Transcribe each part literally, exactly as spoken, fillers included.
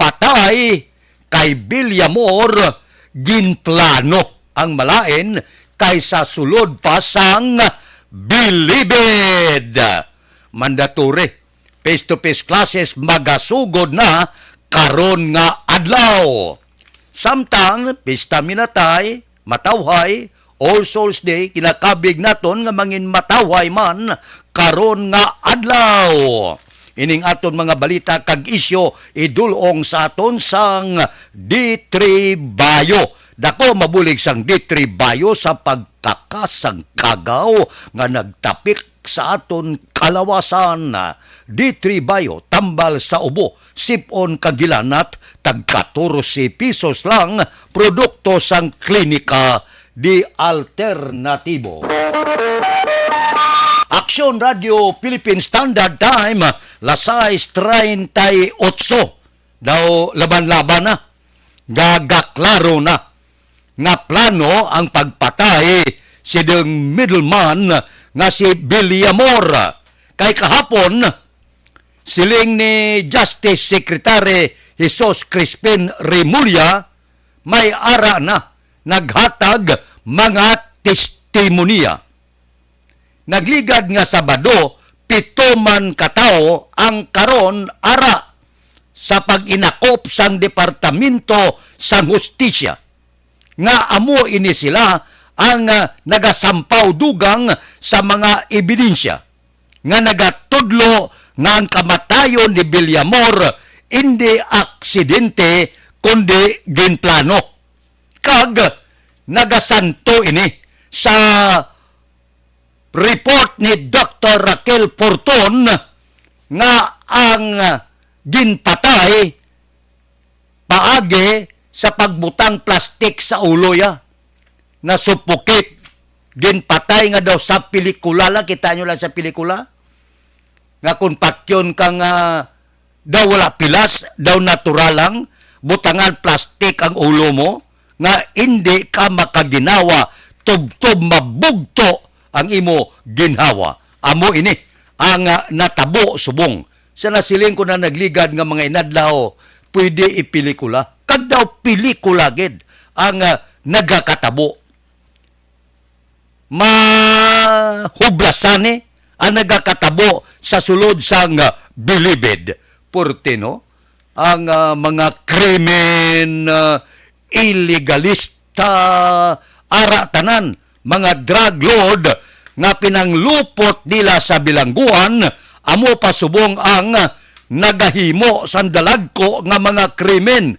pagpatay kay Villamor ginplano ang malain kaysa sulod pa sang bilibid. Mandatory face-to-face classes magasugod na karon nga adlaw. Samtang pista minatay, matawhay, All Souls Day, kinakabig naton nga mangin matawhay man karon nga adlaw. Ining aton mga balita kag isyu idul-ong sa aton sang D three Bayo. Dako mabulig sang D three Bayo sa pagkakasangkagaw nga nagtapik sa aton kalawasan. D three Bayo, tambal sa ubo, sipon kag gilanat, tag katorse pesos lang, produkto sang Klinika di Alternatibo. Aksyon Radio Philippine Standard Time, las sais treinta y ocho. Daw laban-laban na, gagaklaro na nga plano ang pagpatay sining middleman nga si Villamor. Kay kahapon, siling ni Justice Secretary Jesus Crispin Remulla, may ara na naghatag mga testimonya. Nagligad nga Sabado, pito man ka tawo ang karon ara sa pag-inakop sang Departamento sang Hustisya, nga amo ini sila ang, ah, nagasampaw dugang sa mga ebidensya nga nagatudlo nga ang kamatayon ni Villamor indi aksidente, kundi ginplano. Kag nagasanto ini sa report ni Doktor Raquel Porton nga ang ginpatay paagi sa pagbutang plastik sa ulo ya. Nasuffocate. Ginpatay nga daw sa pelikula la. Kita nyo lang sa pelikula. Nga kung patyon ka nga daw wala pilas, daw natural lang, butangan plastik ang ulo mo, nga indi ka makaginawa, tubtob mabugto ang imo ginhawa. Amo ini ang, ah, natabo subong sa nasiling ko na nagligad nga mga inadlaw, pwede ipelikula. Kag daw pelikula gid ang, ah, nagakatabo. Mahublasan ni ang nagakatabo sa sulod sang, ah, bilibid. Purti, no? Ang, ah, mga krimen, ah, iligalista, ara tanan, mga drug lord nga pinanglupot nila sa bilangguan, amo pa subong ang nagahimo sang dalagko nga mga krimen.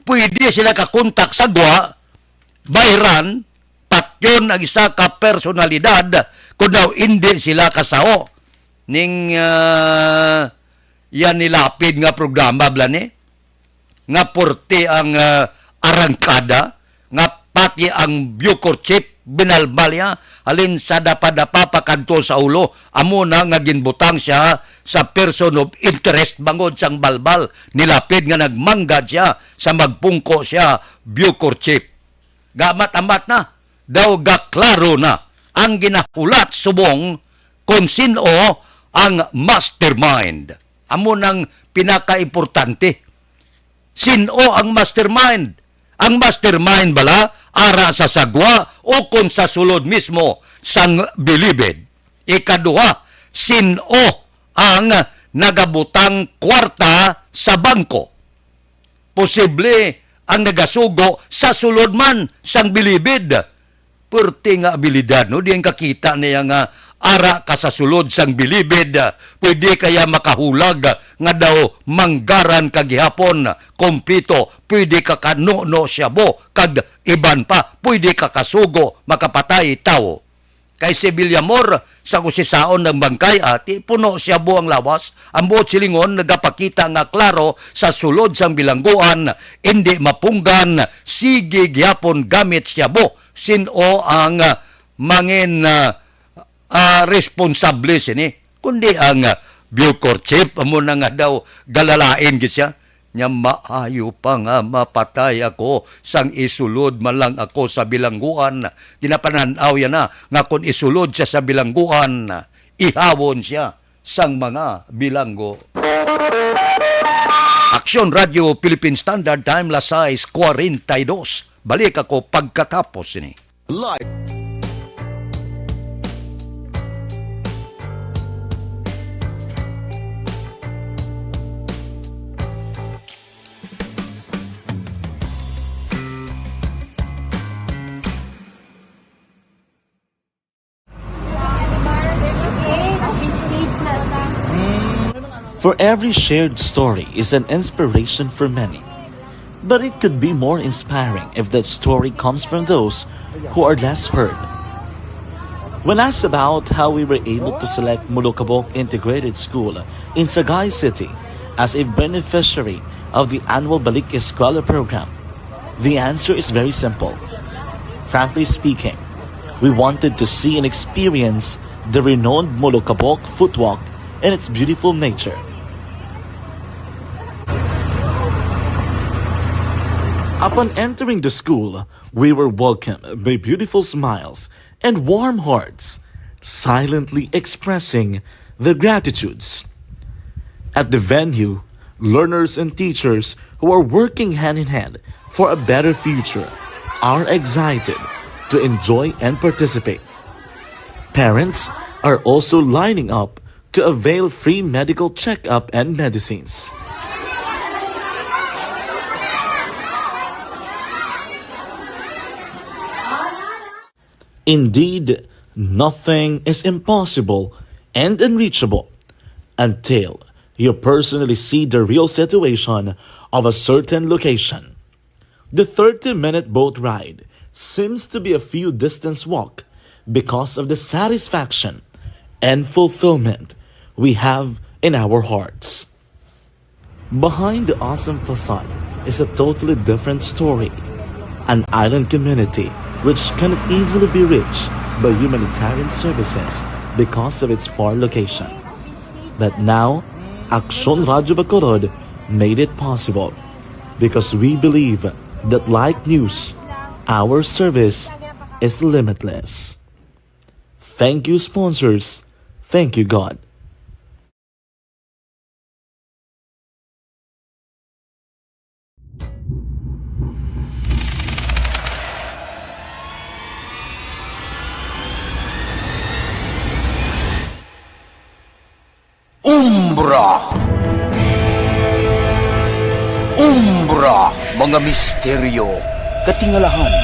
Pwede sila kakontak sa gwa, bayran, patyon ang isa ka personalidad kung daw indi sila kasaho. Ning, ah, yan nilapid nga programa, bala ni, nga porte ang, ah, arangkada, nga pati ang Bucor chip, binalbal niya, halin sa dapa-dapa pakadto sa ulo, amo na nga ginbutang siya sa person of interest bangod sang balbal, nilapid nga nagmanggad siya sa magpungko siya, Bucor chip. Gamat-amat na, daw gaklaro na ang ginahulat subong kon sin-o ang mastermind. Amo nang pinakaimportante. Sin-o ang mastermind? Ang mastermind bala ara sa sagwa o kon sa sulod mismo sang bilibid? Ikaduha, sin-o ang nagabutang kwarta sa bangko? Posible ang nagasugo sa sulod man sang bilibid. Perti nga abilidad, no? Diin kakita niya nga ara ka sa sulod sang bilibid, pwede kaya makahulag nga daw manggaran ka gihapon, kumpleto, pwede ka kanuno siya bo, kag iban pa, pwede ka kasugo, makapatay tawo. Kay si Villamor, sa kusisaon ng bangkay, ati, puno siya bo ang lawas. Ang buot silingon, nagapakita nga klaro sa sulod sang bilangguan, indi mapunggan, sige gihapon gamit siya bo. Sin-o ang, ah, mangin, ah, ah, responsable sini, kundi ang, ah, Bucor chip, amo na nga daw galalain gid siya. Nya, maayo pa nga mapatay ako sang isulod man lang ako sa bilangguan. Ginapanan-aw ya na nga kon isulod siya sa bilangguan, ihawon siya sang mga bilanggo. Aksyon Radio Philippine Standard Time, las sais cuarenta y dos. Balik ako pagkatapos sini. Live. For every shared story is an inspiration for many. But it could be more inspiring if that story comes from those who are less heard. When asked about how we were able to select Molokabok Integrated School in Sagay City as a beneficiary of the annual Balik Eskwela program, the answer is very simple. Frankly speaking, we wanted to see and experience the renowned Molokabok Footwalk and its beautiful nature. Upon entering the school, we were welcomed by beautiful smiles and warm hearts, silently expressing their gratitudes. At the venue, learners and teachers who are working hand in hand for a better future are excited to enjoy and participate. Parents are also lining up to avail free medical checkup and medicines. Indeed, nothing is impossible and unreachable until you personally see the real situation of a certain location. The thirty-minute boat ride seems to be a few distance walk because of the satisfaction and fulfillment we have in our hearts. Behind the awesome facade is a totally different story, an island community which cannot easily be reached by humanitarian services because of its far location. But now, Aksyon Radio Bacolod made it possible because we believe that, like news, our service is limitless. Thank you, sponsors. Thank you, God. Umbra. Umbra, mga misteryo, katingalahan,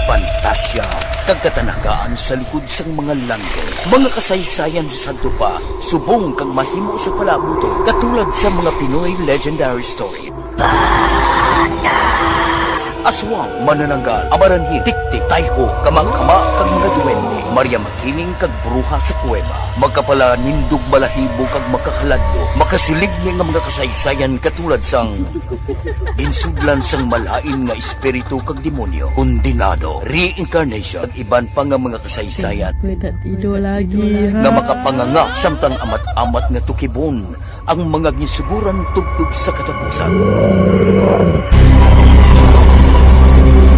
pantasya, kag katanagaan sa likod sang mga langit. Mga kasaysayan sa sadto pa, subong kag mahimo sa palaabuton, katulad sa mga Pinoy legendary story. Aswang, manananggal, amaranhit, tiktik, tayho, kamakama, kag mga duwende, Maria Makiling, kag bruha sa kuweba. Makapalanindog, balahibo, kag makahaladlok. Makasiling ni nga mga kasaysayan katulad sang ginsudlan sang malain nga espiritu kag demonyo, kondenado, reincarnation, kag iban pa nga mga kasaysayan Pwede tilo lagi, ha? nga makapanganga samtang amat-amat nga tukibon ang mga ginsuguran tubtob sa katapusan.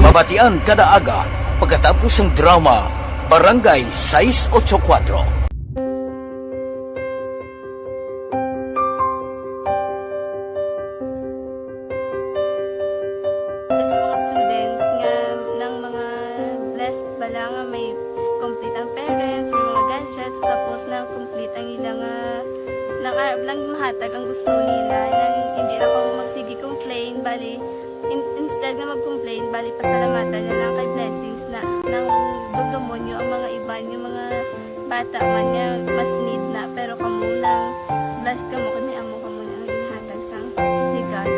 Mabatian kada aga pagkatapos sang drama Barangay sais ocho kuwatro. Sa mga students nga nang mga blessed bala nga may complete ang parents, may mga gadgets, tapos nang complete ang ila nga, nang arab lang mahatag ang gusto nila, nang hindi na kamo magsige complain, bali, in-, instead nga mag-complain, bali, pasalamatan na lang kay blessings na nang dugdumon nyo ang mga iban, yung mga bata man nga mas need na, pero kamo nang blessed kamo kay may amo kamo na nga ginhatag sang ni God.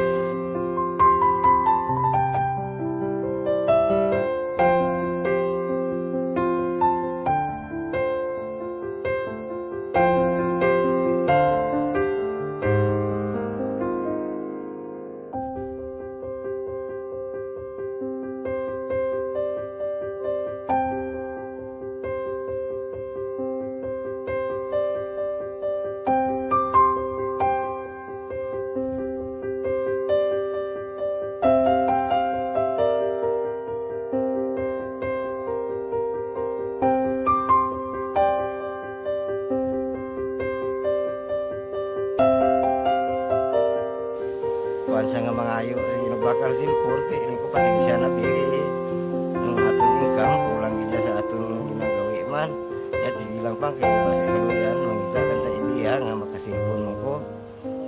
Kalsin forty, ini ko pasensya na, biri. Ang aton income, kulang gid sa aton ginagawi man. Yat, sige lang pang, kaya basi kaluyan, mangita lang ta idea nga makasilpon mo ko.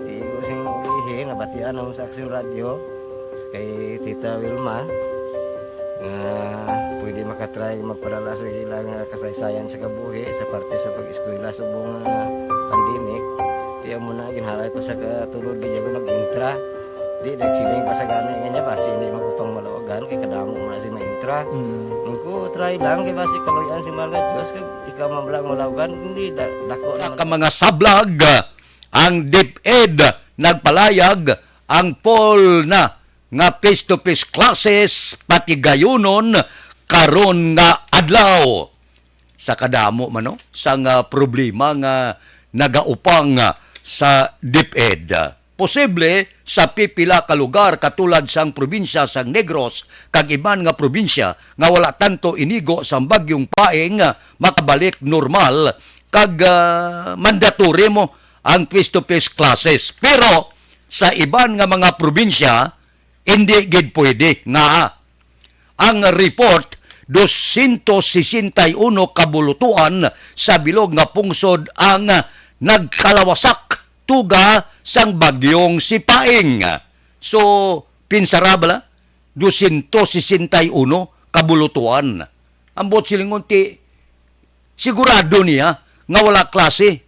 Di ko sing ulihi, nabatian ako sa Aksyon Radyo, kay Tita Wilma, nga pwede makatry magpadala sa ilang kasaysayan sa kabuhi, sa parte sa pag-eskwela subong nga pandemic. Tiyan mo na, ginhalay ko sa katulod, di ako nag-intra. Di, nagsiling pa sa gani nga niya, basi hindi man ko pang malawagan, kay kadamo mo na si maintra. Mm. Ang ko, try lang, kay basi kaluyan si Mahal nga Diyos, kag ikaw man lang malawagan, hindi, da-, dako naman. Ka mga sablag, ang DepEd nagpalayag ang fall na nga face-to-face classes patigayunon karon nga adlaw. Sa kadamo man, no, sang, ah, problema nga nagaupang, ah, sa DepEd. Posible sa pipila ka lugar katulad sang probinsya sang Negros kag iban nga probinsya nga wala tanto inigo sang Bagyong Paeng, ah, makabalik normal kag, ah, mandatory mo ang face-to-face classes. Pero sa iban nga mga probinsya, hindi gid pwede nga ang report, dosyentos sesenta y uno ka bulutuan sa bilog nga pungsod ang nagkalawasak tuga sang bagyong Sipaing. So, pinsara bala, dosyentos sesenta y uno ka bulutuan. Ang buot silingon ti, sigurado niya nga wala klase.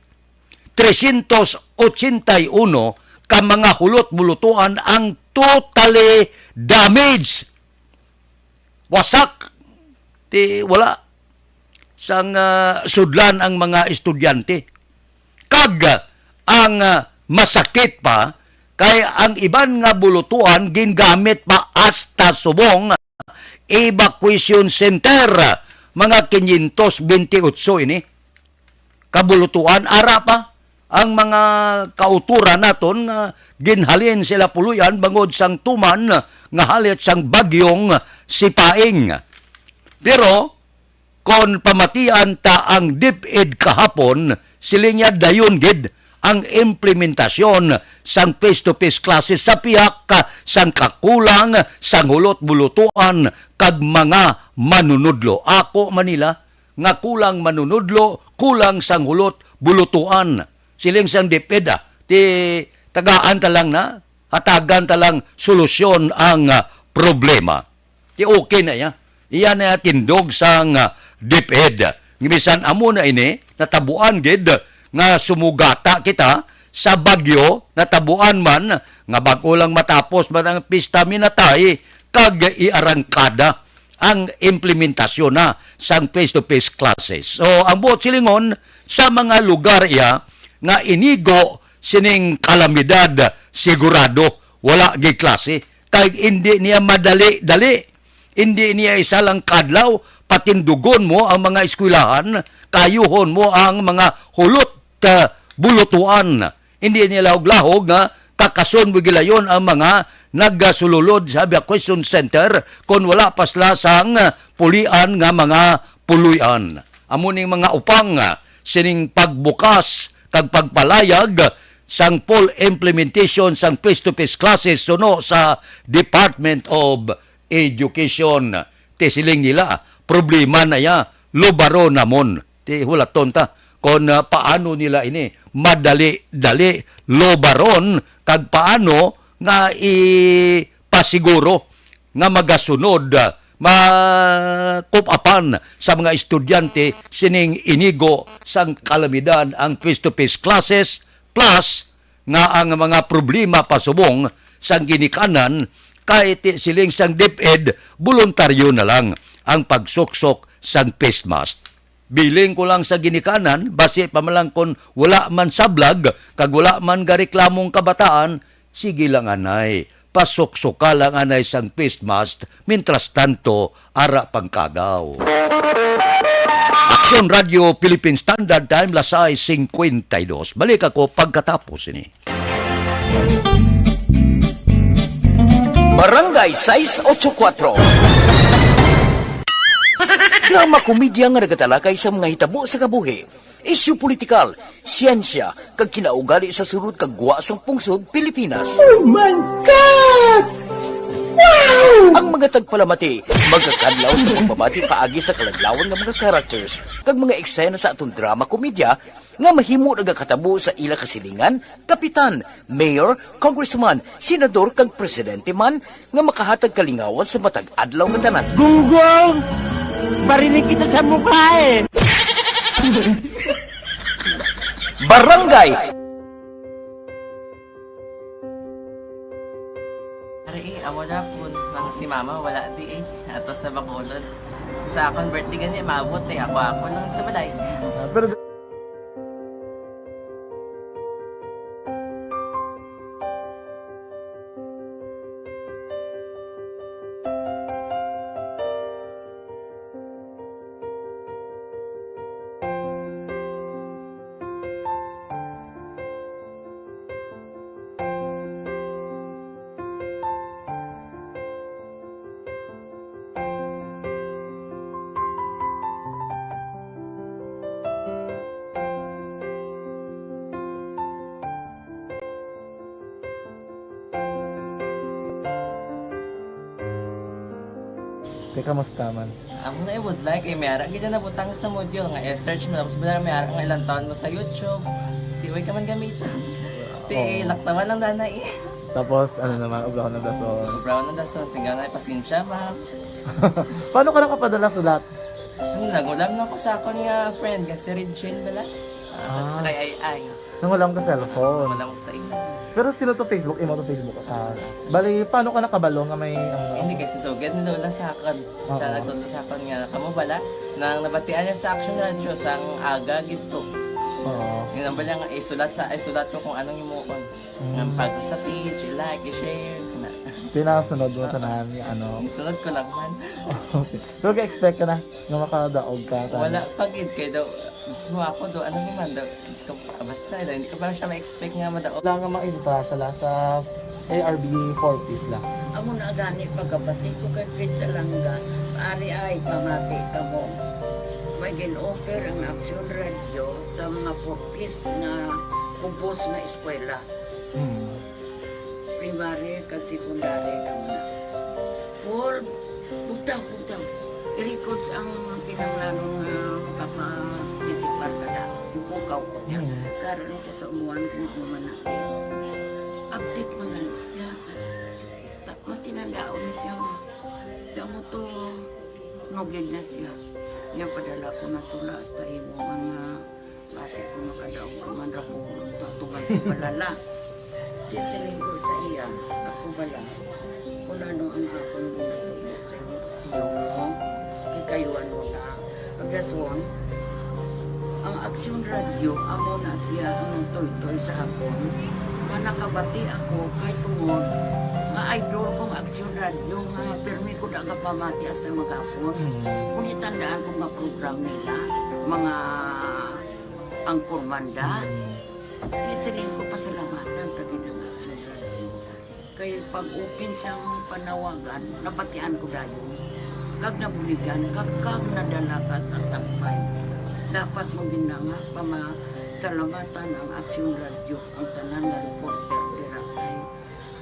Tresyentos ochenta y uno ka mga hulot bulutuan ang totally damaged. Wasak. Ti wala sang, ah, sudlan ang mga estudyante. Kag ang, ah, masakit pa, kay ang iban nga bulutuan gingamit pa hasta subong evacuation center, mga quinientos veintiocho ini. Kabulutuan, ara pa ang mga kauturan naton nga ginhalin sila puloy-an bangod sang tuman nga halit sang bagyong Sipaing. Pero kon pamatian ta ang DepEd kahapon, siling niya dayon gid ang implementasyon sang face-to-face classes sa pihak sang kakulang sang hulot bulutuan kag mga manunudlo. Ako man nila nga kulang manunudlo, kulang sang hulot bulutuan. Siling sang DepEd, ah, ti tagaan ta lang na, hatagan ta lang solusyon ang, ah, problema. Ti okay na iya. Iya na iya tindog sang, ah, DepEd. Nga bisan amo na ini, natabuan gid nga sumugata kita sa bagyo, natabuan man nga bag-o lang matapos man ang pista, minatay kag iarangkada ang implementasyon na sang face-to-face classes. So, ang buot silingon, sa mga lugar iya nga inigo sining kalamidad, sigurado wala gid klase. Kay indi niya madali-dali, indi niya isa lang kadlaw, patindugon mo ang mga eskwelahan, kayuhon mo ang mga hulot, ah, bulutuan. Hindi niya lahog-lahog nga kakason mo gilayon ang mga nagasululod sa evacuation center kon wala pa sila sang pulian nga mga puloy-an. Amo ning mga upang, ah, sining pagbukas kag pagpalayag sang full implementation sang face-to-face classes suno sa Department of Education. Ti siling nila, problema na iya, lubaro namon. Ti hulaton ta kon, ah, paano nila ini madali-dali lubaron kag paano nga ipasiguro nga magasunod, ah, makup-apan sa mga estudyante sining inigo sang kalamidad ang face-to-face classes, plus nga ang mga problema pasubong sang ginikanan kay ti siling sang DepEd, boluntaryo na lang ang pagsuksok sang face mask. Biling ko lang sa ginikanan, basi pa man lang kon wala man sablag, kag wala man gareklamong kabataan, sige lang anay, pasuksuka lang anay sang face mask, mientras tanto, ara pang kagaw. Aksyon Radio Philippine Standard Time, las sais cincuenta y dos. Balik ako pagkatapos ini. Barangay sais ocho kuatro. Drama komedya nga nagatalakay sa mga hitabo sa kabuhi, isyu politikal, siyensya, kag kinaugali sa sulod kag gwa sang pungsod Pilipinas. Oh my God! Ang mga tagpalamati magakadlaw sa pagbabati paagi sa kalaglawan nga mga characters kag mga eksena sa aton drama komedya nga mahimo nagakatabo sa ila kasilingan, kapitan, mayor, congressman, senador, kag presidente man nga makahatag kalingawan sa matag adlaw nga tanan. Gunggong! Barinig kita sa mukha eh! Barangay Ari, eh, amo na po. Nang si mama, wala di eh. Ato sa Bacolod. Sa akon birthday gani, maabot eh. Ako, ako lang sa balay. Ah, pero Kay kamusta man? Amo na, I would like, eh, may ara gid na nabutang sa module nga i-search mo, tapos wala may ara nga ilang taon mo sa YouTube. Di, way ka man gamiton. Ti, Oo. Laktawan lang dana, eh. Tapos, ano naman, ubraw na dason. Ubraw na dason, singgaw na, pasensya, ma'am. Paano ka nakapadala sulat? Ano, nagulam na ko sa akon nga friend, nga si Regine bala. Ah, Ah. Sa kay Ay Ay. Nangulam ka cellphone. Wala ko sa imo. Pero sino to Facebook? Imo to Facebook account? Bali, paano ka nakabalo nga may, ano? Hindi, kay si Sugad ni Lola sa akon. Siya Oo. Nagtudlo sa akon nga, kamo bala, nang nabatian niya sa Action Radio, sang aga gid to. Oo. Yun ang bala nga, isulat sa, isulat ko kung anong himuon. Mm. Nga pag sa page, i-like, i-share, kana. Pinasunod mo Ah. tanan, nga ano. Sunod ko lang man. Okay. Pero ga-expect ka na nga makadaog ka, tanan? Wala pa gid, kay daw, mismo ako daw, ano naman daw, Diyos ko, basta daw, hindi ko pa siya ma-expect nga madaog. Wala nga ma-entra siya la sa A R B four Ps la. Amo na gani pagkabati ko kay Fred Salanga, ari ay pamati kamo. May gin-offer ang Action Radio sa mga four Ps nga kubos nga eskwela. Hmm. Primary kag secondary lang na. Paul, bugtaw, bugtaw. I-records ang kinahanglanon nga makaparticipar ka na. Ipukaw ko niya. Mm. Karon ni siya sa umuan kung ano man na. Update man na siya. Ta-, matinandaon na siya. Kamo to, nugid na siya. Niya padala ko na tula hasta imo man nga Basi kung makadaog ka man ra ko, tatugan ko balala. Di siling ko sa iya, ako bala, kung ano ang akong ginatubo sa imong tiyo mo, kikayuan mo na. Pagdason, ang Aksyon Radio, amo na siya ang nagtoytoy sa akon. Nga nakabati ako kay tungod nga idol kong Aksyon Radio, nga pirmi ko da nga pamati hasta maghapon. Mm. Kung itandaan ko nga program nila, mga Ang kurmanda, Mm. di siling ko pasalamatan ta gid ang Action Radio. Kay pag-open sang panawagan, nabatian ko dayon. Kag nabuligan, kag, kag nadala ka sa tambay. Dapat mo gid na nga pamasalamatan ang Action Radio, ang tanan nga reporter dira kay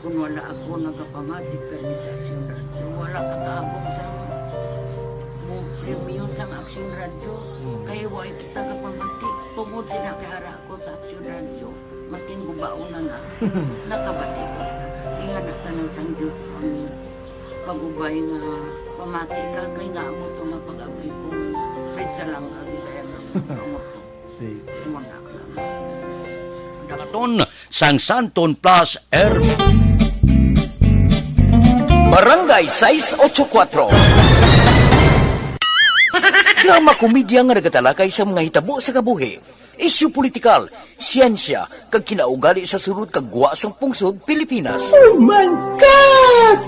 Kung wala ako nagapamati kani sa Aksyon Radio, wala ka kaabot sa mo premyo sang Aksyon Radio. Hmm. Kay wa kita gapamati. Tungod sina kay ara ako sa Aksyon Radio, maskin gubaon na na, nakabati ko. Ingana tanan sang Diyos ang pag-ubay nga pamati ka kay nga amo to nga pag-abri ko. Fred Salanga gid ang amo to. Sige. Imo na. Dakaton sang Santon Plus R. Barangay sais ocho kuatro. Drama komedya nga nagatalakay sa mga hitabo sa kabuhi, isyu politikal, siyensya, kag kinaugali sa sulod kag gwa sang pungsod Pilipinas. Oh my God!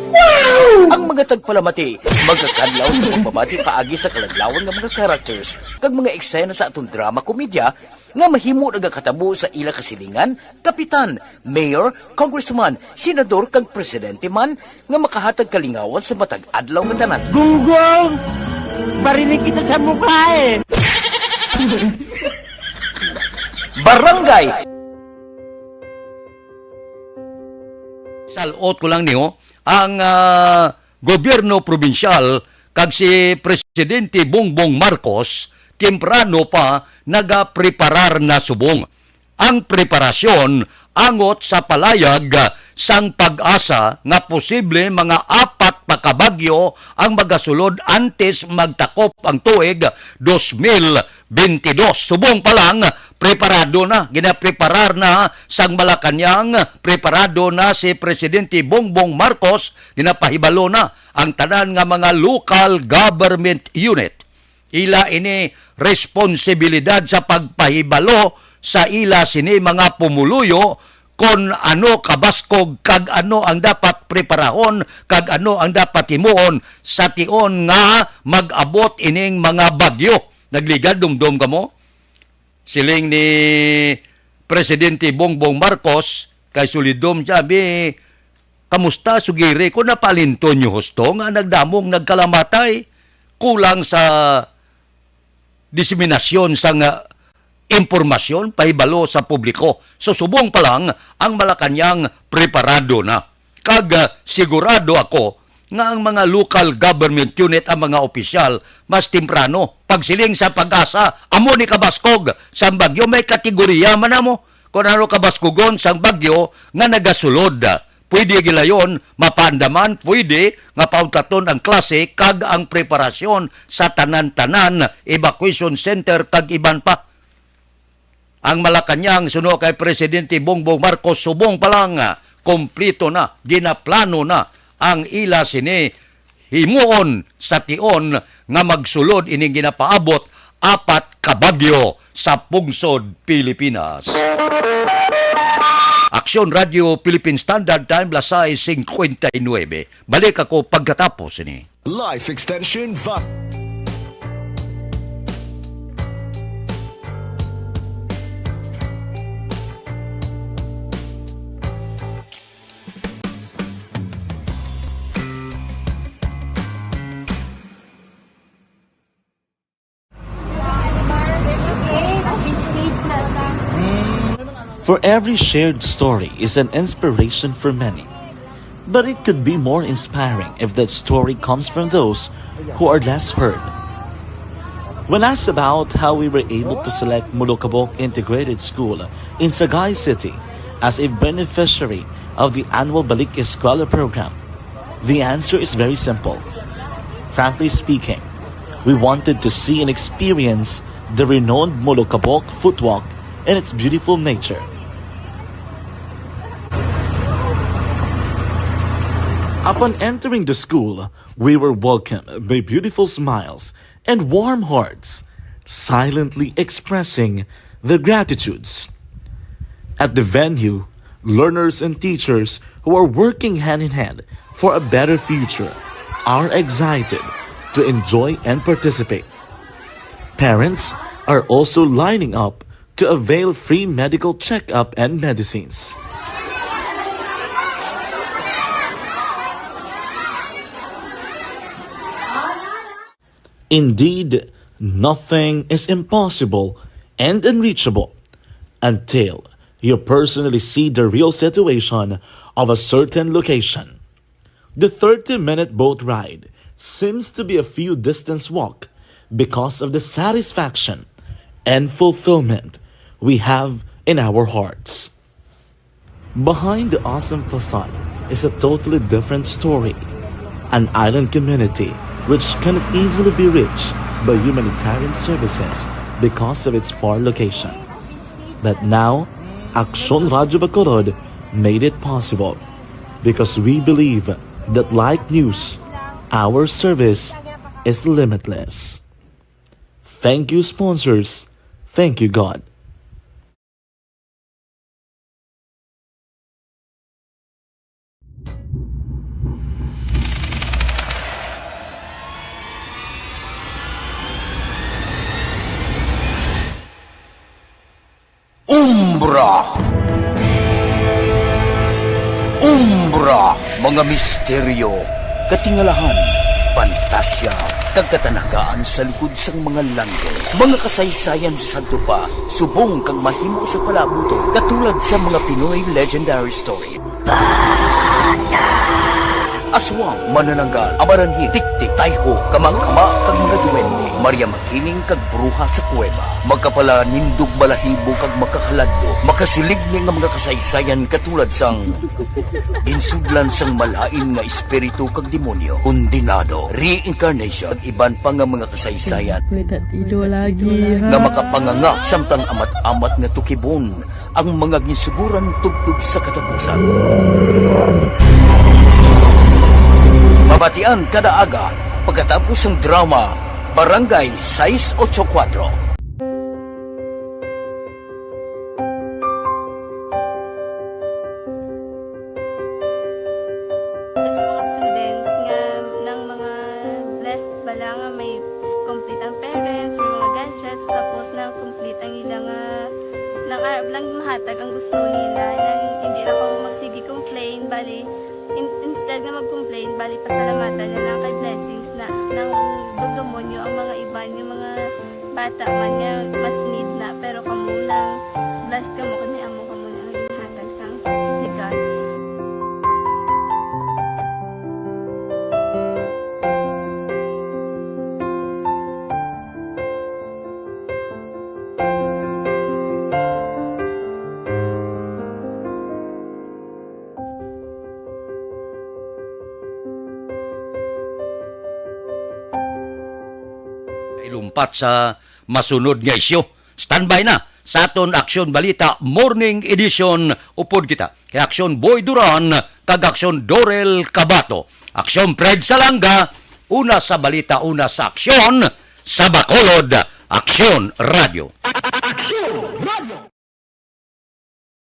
Wow! Ang mga tagpalamati magakadlaw sa pagbabati paagi sa kalaglawan nga mga characters kag mga eksena sa aton drama komedya nga mahimo nagakatabo sa ila kasilingan, kapitan, mayor, congressman, senador, kag presidente man nga makahatag kalingawan sa matag adlaw nga tanan. Gunggong! Barinig kita sa mukha eh! Barangay! Salot ko lang niyo, ang, ah, gobyerno probinsyal kag si Presidente Bongbong Marcos temprano pa nagapreparar na subong. Ang preparasyon angot sa palayag sang PAGASA nga posible mga apat pa ka bagyo ang magasulod antes magtakop ang tuig dos mil bentidus. Subong pa lang, preparado na, ginapreparar na sang Malacañang, preparado na si Presidente Bongbong Marcos, ginapahibalo na ang tanan nga mga local government unit. Ila ini responsibilidad sa pagpahibalo sa ila sini mga pumuluyo kon ano kabaskog kag ano ang dapat preparahon kag ano ang dapat himuon sa tion nga mag-abot ining mga bagyo. Nagligad-dumdom kamo? Siling ni Presidente Bongbong Marcos kay sulidom siya, bi, kamusta, sugiri ko, napalinton niyo husto nga nagdamong nagkalamatay, kulang sa diseminasyon sang, ah, impormasyon, pahibalo sa publiko. So, subong pa lang, ang Malacañang preparado na. Kag, ah, sigurado ako nga ang mga local government unit, ang mga opisyal, mas temprano. Pagsiling sa PAGASA, amo ni kabaskog sang bagyo, may kategorya man amo kung ano kabaskogon sang bagyo nga nagasulod. Pwede gilayon, mapaandaman, pwede nga pauntaton ang klase kag ang preparasyon sa tanan-tanan, evacuation center kag iban pa. Ang Malacañang suno kay Presidente Bongbong Marcos subong pa lang, ah, kompleto na, ginaplano na ang ila sini himuon sa tion nga magsulod ining ginapaabot apat ka bagyo sa pungsod Pilipinas. Aksyon Radio Philippine Standard Time, las sais cincuenta y nueve. Balik ako pagkatapos ini. Life Extension Va- For every shared story is an inspiration for many. But it could be more inspiring if that story comes from those who are less heard. When asked about how we were able to select Molokabok Integrated School in Sagay City as a beneficiary of the annual Balik Eskwela program, the answer is very simple. Frankly speaking, we wanted to see and experience the renowned Molokabok footwalk and its beautiful nature. Upon entering the school, we were welcomed by beautiful smiles and warm hearts, silently expressing their gratitudes. At the venue, learners and teachers who are working hand in hand for a better future are excited to enjoy and participate. Parents are also lining up to avail free medical checkup and medicines. Indeed, nothing is impossible and unreachable until you personally see the real situation of a certain location. The thirty-minute boat ride seems to be a few distance walk because of the satisfaction and fulfillment we have in our hearts. Behind the awesome facade is a totally different story, an island community which cannot easily be reached by humanitarian services because of its far location. But now, Aksyon Radio Bacolod made it possible because we believe that like news, our service is limitless. Thank you, sponsors. Thank you, God. Umbra. Umbra, mga misteryo, katingalahan, pantasya, kag katanagaan sa likod sang mga langit. Mga kasaysayan sa sadto pa, subong kag mahimo sa palabuton, katulad sa mga Pinoy legendary story. Bata. Aswang, manananggal, amaranhil, tiktik, tayho, kamakama, kag mga duwende, Maria Makiling kag bruha sa kuweba, makapalanindog balahibo kag makahaladlo, makasiligni nga mga kasaysayan katulad sang ginsudlan sang malain nga espiritu kag demonyo, kondenado, reincarnation, kag iban pa nga mga kasaysayan May tatido lagi, ha? Nga makapanganga samtang amat-amat nga tukibon ang mga ginsuguran tubtob sa katapusan. Mabatian kada aga pagkatapos sang drama Barangay sais ocho kuwatro. Sa mga students nga nang mga blessed bala nga may complete ang parents, may mga gadgets, tapos na complete ang ila nga nang arab lang mahatag ang gusto nila, nang hindi lang kamo magsige complain, bali in, instead nga mag-complain, bali pasalamatan na lang kay blessings na nang dugdumon nyo ang mga iban nga mga bata man nga mas need na, pero kamo lang blessed kamo kay may amo kamo na nga ginhatag sang God. Ilumpat sa masunod nga isyu. Standby na sa aton Aksyon Balita Morning Edition. Upod kita kay Aksyon Boy Duran kag Aksyon Dorel Cabato. Aksyon Fred Salanga, una sa balita, una sa aksyon, sa Bacolod, Aksyon Radio. Aksyon Radio.